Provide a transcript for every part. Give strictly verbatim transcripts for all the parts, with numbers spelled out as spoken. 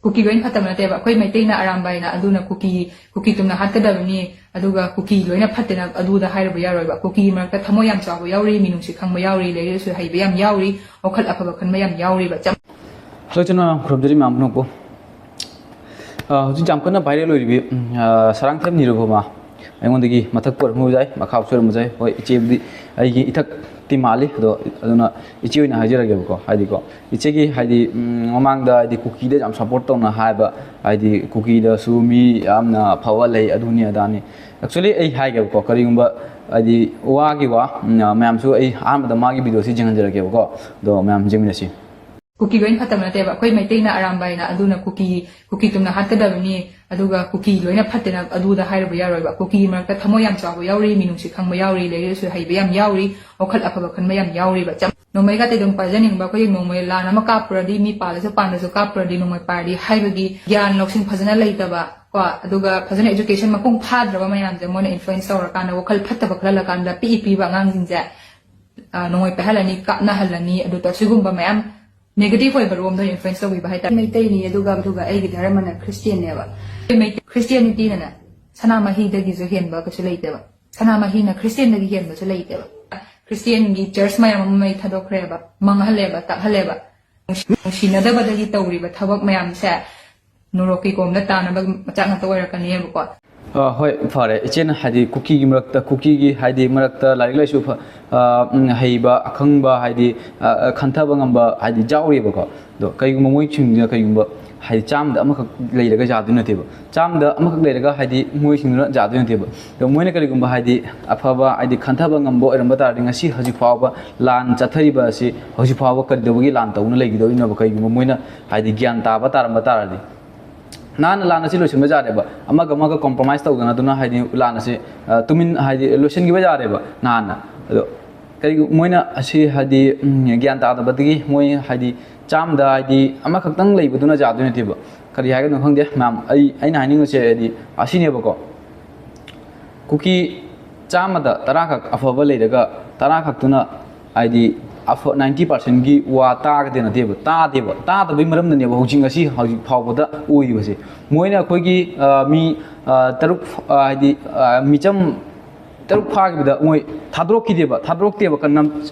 ꯀꯨꯀꯤ ꯂꯣꯏꯅ ꯐꯠꯇꯕ ꯅꯠꯇꯦꯕ꯫ ꯑꯩꯈꯣꯏ ꯃꯩꯇꯩꯅ ꯑꯔꯥꯝꯕꯥꯏꯅ ꯑꯗꯨꯅ ꯀꯨꯀꯤ, ꯀꯨꯀꯤ ꯇꯨꯝꯅ ꯍꯥꯠꯀꯗꯕꯅꯤ, ꯑꯗꯨꯒ ꯀꯨꯀꯤ ꯂꯣꯏꯅ ꯐꯠꯇꯦꯅ ꯑꯗꯨꯗ ꯍꯥꯏꯔꯨꯕ ꯌꯥꯔꯣꯏꯕ꯫ ꯀꯨꯀꯤꯒꯤ ꯃꯔꯛꯇ ꯊꯃꯣꯏ ꯌꯥꯝ ꯆꯥꯎꯕ ꯌꯥꯎꯔꯤ, ꯃꯤꯅꯨꯡꯁꯤ ꯈꯪꯕ ꯌꯥꯎꯔꯤ, ꯂꯥꯏꯔꯤꯛ ꯂꯥꯏꯁꯨ ꯍꯩꯕ ꯌꯥꯝ ꯌꯥꯎꯔꯤ, ꯋꯥꯈꯜ ꯑꯐꯕ ꯈꯟꯕ ꯌꯥꯝ ꯌꯥꯎꯔꯤꯕ꯫ ꯆꯞ Hello, ꯏꯆꯤꯟ ꯏꯅꯥꯎ ꯈꯨꯔꯨꯝꯖꯔꯤ ꯃꯌꯥꯝ ꯄꯨꯝꯅꯃꯛꯄꯨ꯫ ꯑ, ꯍꯧꯖꯤꯛ ꯌꯥꯝ ꯀꯟꯅ viral ꯑꯣꯏꯔꯤꯕꯤ, ꯎꯝ, ꯑ, ꯁꯔꯥꯡꯊꯦꯝ ꯅꯤꯔꯨꯄꯃꯥ ꯑꯩꯉꯣꯟꯗꯒꯤ ꯃꯊꯛ ꯑꯣꯏꯔꯝꯕꯁꯨ ꯌꯥꯏ, ꯃꯈꯥ ꯑꯣꯏꯔꯝꯕꯁꯨ ꯌꯥꯏ꯫ ꯍꯣꯏ, ꯏꯆꯦꯕꯨꯗꯤ ꯑꯩꯒꯤ ꯏꯊꯛꯇꯤ ꯃꯥꯜꯂꯤ, ꯑꯗꯣ ꯑꯗꯨꯅ ꯏꯆꯦ ꯑꯣꯏꯅ ꯍꯥꯏꯖꯔꯒꯦꯕꯀꯣ꯫ ꯍꯥꯏꯗꯤꯀꯣ, ꯏꯆꯦꯒꯤ ꯍꯥꯏꯗꯤ, ꯎꯝ, ꯃꯃꯥꯡꯗ ꯍꯥꯏꯗꯤ ꯀꯨꯀꯤꯗ ꯌꯥꯝ support ꯇꯧꯅ ꯍꯥꯏꯕ, ꯍꯥꯏꯗꯤ ꯀꯨꯀꯤꯗꯁꯨ ꯃꯤ ꯌꯥꯝꯅ ꯑꯐꯕ ꯂꯩ, ꯑꯗꯨꯅꯤ ꯑꯗꯥꯅꯤ꯫ Actually, ꯑꯩ ꯍꯥꯏꯒꯦꯕꯀꯣ, ꯀꯔꯤꯒꯨꯝꯕ ꯍꯥꯏꯗꯤ ꯋꯥꯒꯤ ꯋꯥ, ꯎꯝ, ꯃꯌꯥꯝꯁꯨ ꯑꯩ ꯑꯍꯥꯟꯕꯗ ꯃꯥꯒꯤ videoꯁꯤ ꯌꯦꯡꯍꯟꯖꯔꯛꯀꯦꯕꯀꯣ, ꯑꯗꯣ ꯃꯌꯥꯝ ꯌꯦꯡꯃꯤꯟꯅꯁꯤ꯫ ꯀꯨꯀꯤ ꯂꯣꯏꯅ ꯐꯠꯇꯕ ꯅꯠꯇꯦꯕ꯫ ꯑꯩꯈꯣꯏ ꯃꯩꯇꯩꯅ ꯑꯔꯥꯝꯕꯥꯏꯅ ꯑꯗꯨꯅ ꯀꯨꯀꯤ, ꯀꯨꯀꯤ ꯇꯨꯝꯅ ꯍꯥꯠꯀꯗꯕꯅꯤ, ꯑꯗꯨꯒ ꯀꯨꯀꯤ ꯂꯣꯏꯅ ꯐꯠꯇꯦꯅ ꯑꯗꯨꯗ ꯍꯥꯏꯔꯨꯕ ꯌꯥꯔꯣꯏꯕ꯫ ꯀꯨꯀꯤꯒꯤ ꯃꯔꯛꯇ ꯊꯃꯣꯏ ꯌꯥꯝ ꯆꯥꯎꯕ ꯌꯥꯎꯔꯤ, ꯃꯤꯅꯨꯡꯁꯤ ꯈꯪꯕ ꯌꯥꯎꯔꯤ, ꯂꯥꯏꯔꯤꯛ ꯂꯥꯏꯁꯨ ꯍꯩꯕ ꯌꯥꯝ ꯌꯥꯎꯔꯤ, ꯋꯥꯈꯜ ꯑꯐꯕ ꯈꯟꯕ ꯌꯥꯝ ꯌꯥꯎꯔꯤꯕ꯫ ꯆꯞ-, ꯅꯣꯡꯃꯩꯒ ꯇꯩꯗꯨꯝ ꯄꯥꯏꯖꯅꯤꯡꯕ, ꯑꯩꯈꯣꯏꯒꯤ ꯅꯣꯡꯃꯩ ꯂꯥꯟ ꯑꯃ ꯀꯥꯞꯄꯨꯔꯗꯤ, ꯃꯤ ꯄꯥꯜꯂꯁꯨ ꯄꯥꯟꯗ꯭ꯔꯁꯨ ꯀꯥꯞꯄꯨꯔꯗꯤ ꯅꯣꯡꯃꯩ ꯄꯥꯏꯔꯗꯤ ꯍꯥꯏꯕꯒꯤ ꯒ꯭ꯌꯥꯟ ꯂꯧꯁꯤꯡ ꯐꯖꯅ ꯂꯩꯇꯕ ꯀꯣ, ꯑꯗꯨꯒ ꯐꯖꯅ education ꯃꯄꯨꯡ ꯐꯥꯗ꯭ꯔꯕ ꯃꯌꯥꯝꯁꯦ ꯃꯣꯏꯅ influence ꯇꯧꯔꯀꯥꯟꯗ, ꯋꯥꯈꯜ ꯐꯠꯇꯕ ꯈꯜꯍꯜꯂꯀꯥꯟꯗ ꯄꯤꯛꯏ ꯄꯤꯕ ꯑꯉꯥꯡꯁꯤꯡꯁꯦ, ꯑ, ꯅꯣꯡꯃꯩ ꯄꯥꯏꯍꯜꯂꯅꯤ, ꯀꯥꯞꯅꯍꯜꯂꯅꯤ, ꯑꯗꯨ ꯇ-, ꯁꯤꯒꯨꯝꯕ ꯃꯌꯥꯝ negative ꯑꯣꯏꯕ ꯔꯣꯝꯗ influence ꯇꯧꯕꯤꯕ ꯍꯥꯏꯇꯥꯔꯦ꯫ ꯃꯩꯇꯩꯅꯤ, ꯑꯗꯨꯒ, ꯑꯗꯨꯒ ꯑꯩꯒꯤ ꯙꯔꯃꯅ ꯈ꯭ꯔꯤꯁꯇꯤꯌꯥꯟꯅꯦꯕ꯫ ꯃꯩ-, ꯈ꯭ꯔꯤꯁꯇꯤꯌꯥꯅꯤꯇꯤꯅꯅꯦ ꯁꯅꯥꯃꯍꯤꯗꯒꯤꯁꯨ ꯍꯦꯟꯕ ꯀꯩꯁꯨ ꯂꯩꯇꯦꯕ꯫ ꯁꯅꯥꯃꯍꯤꯅ ꯈ꯭ꯔꯤꯁꯇꯤꯌꯥꯟꯗꯒꯤ ꯍꯦꯟꯕꯁꯨ ꯂꯩꯇꯦꯕ꯫ ꯈ꯭ꯔꯤꯁꯇꯤꯌꯥꯟꯒꯤ church ꯃꯌꯥꯝ ꯑꯃ ꯃꯩ ꯊꯥꯗꯣꯛꯈ꯭ꯔꯦꯕ, ꯃꯥꯡꯍꯜꯂꯦꯕ, ꯇꯥꯛꯍꯜꯂꯦꯕ꯫ ꯅꯨꯡꯁꯤ-, ꯅꯨꯡꯁꯤꯅꯗꯕꯗꯒꯤ ꯇꯧꯔꯤꯕ ꯊꯕꯛ ꯃꯌꯥꯝꯁꯦ ꯅꯣꯔꯣꯛꯀꯤ ꯀꯣꯝꯗ ꯇꯥꯅꯕ ꯃꯆꯥꯛ ꯉꯥꯛꯇ ꯑꯣꯏꯔꯛꯀꯅꯦꯕꯀꯣ꯫ ꯑ, ꯍꯣꯏ, ꯐꯔꯦ꯫ ꯏꯆꯦꯅ ꯍꯥꯏꯗꯤ ꯀꯨꯀꯤꯒꯤ ꯃꯔꯛꯇ, ꯀꯨꯀꯤꯒꯤ ꯍꯥꯏꯗꯤ ꯃꯔꯛꯇ ꯂꯥꯏꯔꯤꯛ ꯂꯥꯏꯁꯨ ꯐ-, ꯑ, ꯎꯝ, ꯍꯩꯕ, ꯑꯈꯪꯕ, ꯍꯥꯏꯗꯤ, ꯑ, ꯑ, ꯈꯟꯊꯕ ꯉꯝꯕ ꯍꯥꯏꯗꯤ ꯌꯥꯎꯔꯤꯕꯀꯣ꯫ ꯑꯗꯣ ꯀꯩꯒꯨꯝꯕ ꯃꯣꯏꯁꯤꯡꯗꯨꯅ ꯀꯩꯒꯨꯝꯕ ꯍꯥꯏꯗꯤ ꯆꯥꯝꯃꯗ ꯑꯃꯈꯛ ꯂꯩꯔꯒ ꯌꯥꯗꯣꯏ ꯅꯠꯇꯦꯕ꯫ ꯆꯥꯝꯃꯗ ꯑꯃꯈꯛ ꯂꯩꯔꯒ ꯍꯥꯏꯗꯤ ꯃꯣꯏꯁꯤꯡꯗꯨꯅ ꯌꯥꯗꯣꯏ ꯅꯠꯇꯦꯕ꯫ ꯑꯗꯣ ꯃꯣꯏꯅ ꯀꯔꯤꯒꯨꯝꯕ ꯍꯥꯏꯗꯤ ꯑꯐꯕ ꯍꯥꯏꯗꯤ ꯈꯟꯊꯕ ꯉꯝꯕ ꯑꯣꯏꯔꯝꯕ ꯇꯥꯔꯗꯤ ꯉꯁꯤ ꯍꯧꯖꯤꯛ ꯐꯥꯎꯕ ꯂꯥꯟ ꯆꯠꯊꯔꯤꯕ ꯑꯁꯤ ꯍꯧꯖꯤꯛ ꯐꯥꯎꯕ ꯀꯔꯤꯗꯧꯕꯒꯤ ꯂꯥꯟ ꯇꯧꯗꯨꯅ ꯂꯩꯈꯤꯗꯧꯔꯤꯅꯣꯕ? ꯀꯩꯒꯨꯝꯕ ꯃꯣꯏꯅ ꯍꯥꯏꯗꯤ ꯒ꯭ꯌꯥꯟ ꯇꯥꯕ ꯇꯥꯔꯝꯕ ꯇꯥꯔꯗꯤ꯫ ꯅꯍꯥꯟꯅ ꯂꯥꯟ ꯑꯁꯤ ꯂꯣꯏꯁꯤꯟꯕ ꯌꯥꯔꯦꯕ꯫ ꯑꯃꯒ ꯑꯃꯒ compromise ꯇꯧꯗꯅ ꯑꯗꯨꯅ ꯍꯥꯏꯗꯤ ꯂꯥꯟ ꯑꯁꯤ, ꯑ, ꯇꯨꯃꯤꯟ ꯍꯥꯏꯗꯤ ꯂꯣꯏꯁꯤꯟꯈꯤꯕ ꯌꯥꯔꯦꯕ ꯅꯍꯥꯟꯅ꯫ ꯑꯗꯣ ꯀꯔꯤꯒꯨꯝꯕ ꯃꯣꯏꯅ ꯑꯁꯤ ꯍꯥꯏꯗꯤ, ꯎꯝ, ꯒ꯭ꯌꯥꯟ ꯇꯥꯗꯕꯗꯒꯤ ꯃꯣꯏ ꯍꯥꯏꯗꯤ ꯆꯥꯝꯃꯗ ꯍꯥꯏꯗꯤ ꯑꯃꯈꯛꯇꯪ ꯂꯩꯕꯗꯨꯅ ꯌꯥꯗꯣꯏ ꯅꯠꯇꯦꯕ꯫ ꯀꯔꯤ ꯍꯥꯏꯒꯅꯣ ꯈꯪꯗꯦ ꯃꯌꯥꯝ, ꯑꯩ, ꯑꯩꯅ ꯍꯥꯏꯅꯤꯡꯉꯤꯁꯦ ꯍꯥꯏꯗꯤ ꯑꯁꯤꯅꯦꯕꯀꯣ꯫ ꯀꯨꯀꯤ ꯆꯥꯝꯃꯗ ꯇꯔꯥꯈꯛ ꯑꯐꯕ ꯂꯩꯔꯒ ꯇꯔꯥꯈꯛꯇꯨꯅ ꯍꯥꯏꯗꯤ ꯑꯐ ꯅꯥꯏꯟꯇꯤ ꯄꯥꯔꯁꯦꯟꯒꯤ ꯋꯥ ꯇꯥꯒꯗꯦ ꯅꯠꯇꯦꯕ, ꯇꯥꯗꯦꯕ꯫ ꯇꯥꯗꯕꯩ ꯃꯔꯝꯗꯅꯦꯕ ꯍꯧꯖꯤꯛ, ꯉꯁꯤ ꯍꯧꯖꯤꯛ ꯐꯥꯎꯕꯗ ꯑꯣꯏꯔꯤꯕꯁꯦ꯫ ꯃꯣꯏꯅ ꯑꯩꯈꯣꯏꯒꯤ, ꯑ, ꯃꯤ, ꯑ, ꯇꯔꯨꯛ, ꯑ, ꯍꯥꯏꯗꯤ, ꯑ, ꯃꯤꯆꯝ ꯇꯔꯨꯛ ꯐꯥꯈꯤꯕꯗ ꯃꯣꯏ ꯊꯥꯗꯣꯔꯛꯈꯤꯗꯦꯕ, ꯊꯥꯗꯣꯔꯛꯇꯦꯕ꯫ ꯀꯟꯅ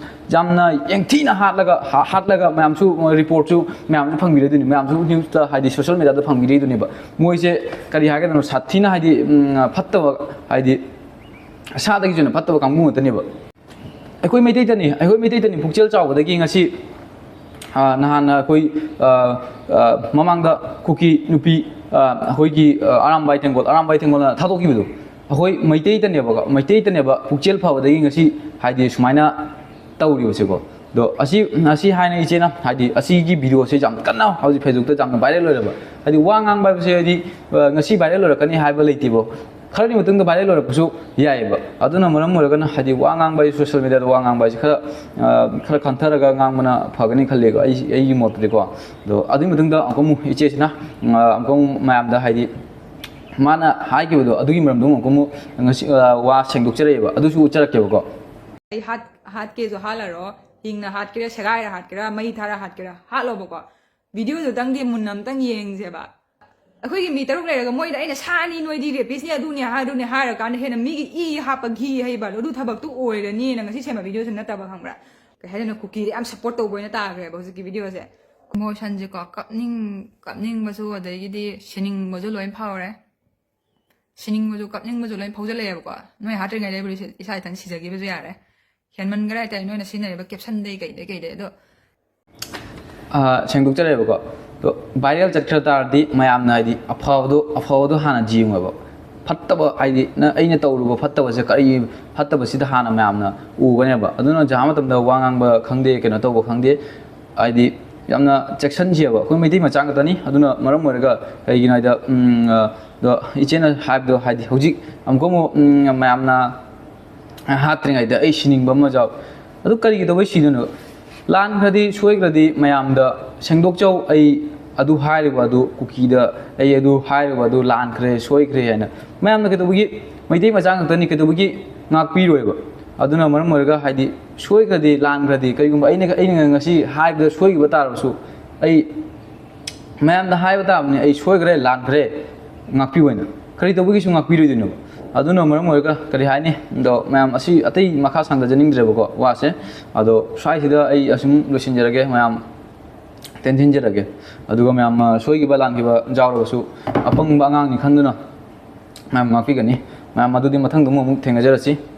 ꯌꯥꯝꯅ ꯌꯦꯡꯊꯤꯅ ꯍꯥꯠꯂꯒ, ꯍꯥ-, ꯍꯥꯠꯂꯒ ꯃꯌꯥꯝꯁꯨ, ꯃꯣꯏ ꯔꯤꯄꯣꯔꯠꯁꯨ ꯃꯌꯥꯝꯁꯨ ꯐꯪꯕꯤꯔꯗꯣꯏꯅꯤ, ꯃꯌꯥꯝꯁꯨ ꯅ꯭ꯌꯨꯁꯇ, ꯍꯥꯏꯗꯤ, ꯁꯣꯁꯦꯜ ꯃꯦꯗꯤꯌꯥꯗ ꯐꯪꯕꯤꯔꯤꯗꯨꯅꯦꯕ꯫ ꯃꯣꯏꯁꯦ ꯀꯔꯤ ꯍꯥꯏꯒꯗꯕꯅꯣ, ꯁꯥꯊꯤꯅ, ꯍꯥꯏꯗꯤ, ꯎꯝ, ꯐꯠꯇꯕ, ꯍꯥꯏꯗꯤ, ꯁꯥꯗꯒꯤꯁꯨ ꯍꯦꯟꯅ ꯐꯠꯇꯕ ꯀꯥꯡꯕꯨ ꯉꯥꯛꯇꯅꯦꯕ꯫ ꯑꯩꯈꯣꯏ ꯃꯩꯇꯩꯗꯅꯤ, ꯑꯩꯈꯣꯏ ꯃꯩꯇꯩꯗꯅꯤ ꯄꯨꯛꯆꯦꯜ ꯆꯥꯎꯕꯗꯒꯤ ꯉꯁꯤ, ꯑ, ꯅꯍꯥꯟ ꯑꯩꯈꯣꯏ, ꯑ, ꯑ, ꯃꯃꯥꯡꯗ ꯀꯨꯀꯤ ꯅꯨꯄꯤ, ꯑ, ꯑꯩꯈꯣꯏꯒꯤ, ꯑ, ꯑꯔꯥꯝꯕꯥꯏ ꯇꯦꯡꯒꯣꯜ, ꯑꯔꯥꯝꯕꯥꯏ ꯇꯦꯡꯒꯣꯜꯅ ꯊꯥꯗꯣꯛꯈꯤꯕꯗꯣ, ꯑꯩꯈꯣꯏ ꯃꯩꯇꯩꯗꯅꯦꯕꯀꯣ, ꯃꯩꯇꯩꯗꯅꯦꯕ ꯄꯨꯛꯆꯦꯜ ꯐꯕꯗꯒꯤ ꯉꯁꯤ, ꯍꯥꯏꯗꯤ, ꯁꯨꯃꯥꯏꯅ ꯇꯧꯔꯤꯕꯁꯦꯀꯣ꯫ ꯑꯗꯣ ꯑꯁꯤ, ꯑꯁꯤ ꯍꯥꯏꯅ ꯏꯆꯦꯅ, ꯍꯥꯏꯗꯤ, ꯑꯁꯤꯒꯤ ꯚꯤꯗꯤꯑꯣꯁꯦ ꯌꯥꯝ ꯀꯟꯅ ꯍꯧꯖꯤꯛ ꯐꯦꯁꯕꯨꯛꯇ ꯌꯥꯝꯅ ꯚꯥꯏꯔꯦꯜ ꯑꯣꯏꯔꯕ, ꯍꯥꯏꯗꯤ, ꯋꯥ ꯉꯥꯡꯕ ꯍꯥꯏꯕꯁꯦ, ꯍꯥꯏꯗꯤ, ꯑ, ꯉꯁꯤ ꯚꯥꯏꯔꯦꯜ ꯑꯣꯏꯔꯛꯀꯅꯤ ꯍꯥꯏꯕ ꯂꯩꯇꯦꯕ꯫ ꯈꯔꯒꯤ ꯃꯇꯨꯡꯗ ꯚꯥꯏꯔꯦꯜ ꯑꯣꯏꯔꯛꯄꯁꯨ ꯌꯥꯏꯑꯕ꯫ ꯑꯗꯨꯅ ꯃꯔꯝ ꯑꯣꯏꯔꯒꯅ, ꯍꯥꯏꯗꯤ, ꯋꯥ ꯉꯥꯡꯕ ꯍꯥꯏꯁꯦ, ꯁꯣꯁꯦꯜ ꯃꯦꯗꯤꯌꯥꯗ ꯋꯥ ꯉꯥꯡꯕ ꯍꯥꯏꯁꯦ ꯈꯔ, ꯑ, ꯈꯔ ꯈꯟꯊꯔꯒ ꯉꯥꯡꯕꯅ ꯐꯒꯅꯤ ꯈꯜꯂꯦꯀꯣ, ꯑꯩ, ꯑꯩꯒꯤ ꯃꯣꯠꯇꯗꯤꯀꯣ꯫ ꯑꯗꯣ ꯑꯗꯨꯒꯤ ꯃꯇꯨꯡꯗ ꯑꯃꯨꯛꯀ ꯑꯃꯨꯛ ꯏꯆꯦꯁꯤꯅ, ꯑ, ꯑꯃꯨꯛꯀ ꯑꯃꯨꯛ ꯃꯌꯥꯝꯗ, ꯍꯥꯏꯗꯤ, ꯃꯥꯅ ꯍꯥꯏꯈꯤꯕꯗꯣ, ꯑꯗꯨꯒꯤ ꯃꯔꯝꯗꯣ ꯑꯃꯨꯛꯀ ꯑꯃꯨꯛ ꯉꯁꯤ, ꯑ, ꯋꯥ ꯁꯦꯡꯗꯣꯛꯆꯔꯛꯑꯦꯕ, ꯑꯗꯨꯁꯨ ꯎꯠꯆꯔꯛꯀꯦꯕꯀꯣ꯫ ꯑꯩ ꯍꯥꯠ-, ꯍꯥꯠꯀꯦꯁꯨ ꯍꯥꯠꯂꯔꯣ, ꯍꯤꯡꯅ ꯍꯥꯠꯀꯦꯔꯥ, ꯁꯦꯒꯥꯏꯔ ꯍꯥꯠꯀꯦꯔꯥ, ꯃꯩ ꯊꯥꯔ ꯍꯥꯠꯀꯦꯔꯥ, ꯍꯥꯠꯂꯣꯕꯀꯣ꯫ ꯚꯤꯗꯤꯑꯣꯗꯨꯇꯪꯗꯤ ꯃꯨꯟꯅ ꯑꯝꯇꯪ ꯌꯦꯡꯁꯦꯕ꯫ ꯑꯩꯈꯣꯏꯒꯤ ꯃꯤ ꯇꯔꯨꯛ ꯂꯩꯔꯒ ꯃꯣꯏꯗ ꯑꯩꯅ ꯁꯥꯅꯤ, ꯅꯣꯏꯗꯤ ꯔꯦꯄꯤꯁꯅꯤ, ꯑꯗꯨꯅꯤ, ꯑꯗꯨꯅꯤ ꯍꯥꯏꯔꯀꯥꯟꯗ ꯍꯦꯟꯅ ꯃꯤꯒꯤ ꯏ ꯍꯥꯞꯄ ꯘꯤ ꯍꯩꯕ ꯑꯗꯨ ꯊꯕꯛꯇꯨ ꯑꯣꯏꯔꯅꯤꯅ ꯉꯁꯤ ꯁꯦꯝꯕ ꯚꯤꯗꯤꯑꯣꯁꯨ ꯅꯠꯇꯕ, ꯈꯪꯕ꯭ꯔꯥ? ꯀꯩ ꯍꯥꯏꯗꯣꯏꯅꯣ, ꯀꯨꯀꯤꯗ ꯌꯥꯝ ꯁꯞꯄꯣꯔꯠ ꯇꯧꯕ ꯑꯣꯏꯅ ꯇꯥꯈ꯭ꯔꯦꯕ ꯍꯧꯖꯤꯛꯀꯤ ꯚꯤꯗꯤꯑꯣꯁꯦ꯫ ꯏꯃꯣꯁꯟꯁꯦꯀꯣ, ꯀꯞꯅꯤꯡ-, ꯀꯞꯅꯤꯡꯕꯁꯨ, ꯑꯗꯒꯤꯗꯤ ꯁꯤꯅꯤꯡꯕꯁꯨ ꯂꯣꯏ ꯐꯥꯎꯔꯦ꯫ ꯁꯤꯅꯤꯡꯕꯁꯨ ꯀꯞꯅꯤꯡꯕꯁꯨ ꯂꯣꯏ ꯐꯥꯎꯖꯜꯂꯛꯑꯦꯕꯀꯣ꯫ ꯅꯣꯏ ꯍꯥꯠꯇ꯭ꯔꯤꯉꯩꯗ ꯑꯩꯕꯨꯗꯤ ꯏꯁꯥ ꯏꯊꯟ ꯁꯤꯖꯈꯤꯕꯁꯨ ꯌꯥꯔꯦ꯫ ꯍꯦꯟꯃꯟꯈ꯭ꯔꯦ ꯍꯥꯏꯇꯥꯔꯦ, ꯅꯣꯏꯅ ꯁꯤꯖꯤꯟꯅꯔꯤꯕ ꯀꯦꯞꯁꯟꯗꯩ ꯀꯩꯗꯩ ꯀꯩꯗꯩ꯫ ꯑꯗꯣ ꯑꯥ, ꯁꯦꯡꯗꯣꯛꯆꯔꯦꯕꯀꯣ꯫ ꯑꯗꯣ ꯚꯥꯏꯔꯦꯜ ꯆꯠꯈ꯭ꯔ ꯇꯥꯔꯗꯤ ꯃꯌꯥꯝꯅ, ꯍꯥꯏꯗꯤ, ꯑꯐꯕꯗꯣ, ꯑꯐꯕꯗꯣ ꯍꯥꯟꯅ ꯌꯦꯡꯉꯣꯕ꯫ ꯐꯠꯇꯕ, ꯍꯥꯏꯗꯤ, ꯅ-, ꯑꯩꯅ ꯇꯧꯔꯨꯕ ꯐꯠꯇꯕꯁꯦ ꯀꯔꯤ, ꯐꯠꯇꯕꯁꯤꯗ ꯍꯥꯟꯅ ꯃꯌꯥꯝꯅ ꯎꯒꯅꯦꯕ꯫ ꯑꯗꯨꯅ ꯖꯒꯥ ꯃꯇꯝꯗ ꯋꯥ ꯉꯥꯡꯕ ꯈꯪꯗꯦ, ꯀꯩꯅꯣ ꯇꯧꯕ ꯈꯪꯗꯦ, ꯍꯥꯏꯗꯤ, ꯌꯥꯝꯅ ꯆꯦꯛꯁꯤꯟꯁꯦꯕ꯫ ꯑꯩꯈꯣꯏ ꯃꯩꯇꯩ ꯃꯆꯥ ꯉꯥꯛꯇꯅꯤ꯫ ꯑꯗꯨꯅ ꯃꯔꯝ ꯑꯣꯏꯔꯒ ꯀꯩꯒꯤꯅꯣ ꯍꯥꯏꯗ, ꯎꯝ, ꯑ, ꯑꯗꯣ ꯏꯆꯦꯅ ꯍꯥꯏꯕꯗꯣ, ꯍꯥꯏꯗꯤ, ꯍꯧꯖꯤꯛ ꯑꯃꯨꯛꯀ ꯑꯃꯨꯛ, ꯎꯝ, ꯃꯌꯥꯝꯅ ꯍꯥꯠꯇ꯭ꯔꯤꯉꯩꯗ ꯑꯩ ꯁꯤꯅꯤꯡꯕ ꯑꯃ ꯌꯥꯎ-, ꯑꯗꯨ ꯀꯔꯤꯒꯤꯗꯧꯕꯩ ꯁꯤꯗꯣꯏꯅꯣ? ꯂꯥꯟꯈ꯭ꯔꯗꯤ ꯁꯣꯏꯈ꯭ꯔꯗꯤ ꯃꯌꯥꯝꯗ ꯁꯦꯡꯗꯣꯛꯆꯧ, ꯑꯩ ꯑꯗꯨ ꯍꯥꯏꯔꯤꯕ ꯑꯗꯨ ꯀꯨꯀꯤꯗ, ꯑꯩ ꯑꯗꯨ ꯍꯥꯏꯔꯤꯕ ꯑꯗꯨ ꯂꯥꯟꯈ꯭ꯔꯦ, ꯁꯣꯏꯈ꯭ꯔꯦ ꯍꯥꯏꯅ꯫ ꯃꯌꯥꯝꯅ ꯀꯩꯗꯧꯕꯒꯤ, ꯃꯩꯇꯩ ꯃꯆꯥ ꯉꯥꯛꯇꯅꯤ, ꯀꯩꯗꯧꯕꯒꯤ ꯉꯥꯛꯄꯤꯔꯣꯏꯕ? ꯑꯗꯨꯅ ꯃꯔꯝ ꯑꯣꯏꯔꯒ, ꯍꯥꯏꯗꯤ, ꯁꯣꯏꯈ꯭ꯔꯗꯤ, ꯂꯥꯟꯈ꯭ꯔꯗꯤ, ꯀꯔꯤꯒꯨꯝꯕ ꯑꯩꯅ, ꯑꯩꯅ ꯉꯁꯤ ꯍꯥꯏꯕꯗ ꯁꯣꯏꯈꯤꯕ ꯇꯥꯔꯕꯁꯨ, ꯑꯩ ꯃꯌꯥꯝꯗ ꯍꯥꯏꯕ ꯇꯥꯕꯅꯤ, "ꯑꯩ ꯁꯣꯏꯈ꯭ꯔꯦ, ꯂꯥꯟꯈ꯭ꯔꯦ, ꯉꯥꯛꯄꯤꯌꯨ" ꯍꯥꯏꯅ꯫ ꯀꯔꯤ ꯇꯧꯕꯒꯤꯁꯨ ꯉꯥꯛꯄꯤꯔꯣꯏꯗꯣꯏꯅꯣ? ꯑꯗꯨꯅ ꯃꯔꯝ ꯑꯣꯏꯔꯒ, ꯀꯔꯤ ꯍꯥꯏꯅꯤ, ꯑꯗꯣ ꯃꯌꯥꯝ, ꯑꯁꯤ ꯑꯇꯩ ꯃꯈꯥ ꯁꯥꯡꯊꯖꯅꯤꯡꯗ꯭ꯔꯦꯕꯀꯣ, ꯋꯥꯁꯦ꯫ ꯑꯗꯣ ꯁ꯭ꯋꯥꯏꯁꯤꯗ ꯑꯩ ꯑꯁꯨꯝ ꯂꯣꯏꯁꯤꯟꯖꯔꯒꯦ, ꯃꯌꯥꯝ ꯇꯦꯟꯁꯤꯟꯖꯔꯒꯦ꯫ ꯑꯗꯨꯒ ꯃꯌꯥꯝ, ꯑ, ꯁꯣꯏꯈꯤꯕ ꯂꯥꯟꯈꯤꯕ ꯌꯥꯎꯔꯕꯁꯨ, ꯑꯄꯪꯕ ꯑꯉꯥꯡꯅꯤ ꯈꯟꯗꯨꯅ ꯃꯌꯥꯝ ꯉꯥꯛꯄꯤꯒꯅꯤ꯫ ꯃꯌꯥꯝ, ꯑꯗꯨꯗꯤ ꯃꯊꯪꯗ ꯑꯃꯨꯛ, ꯑꯃꯨꯛ ꯊꯦꯡꯅꯖꯔꯁꯤ꯫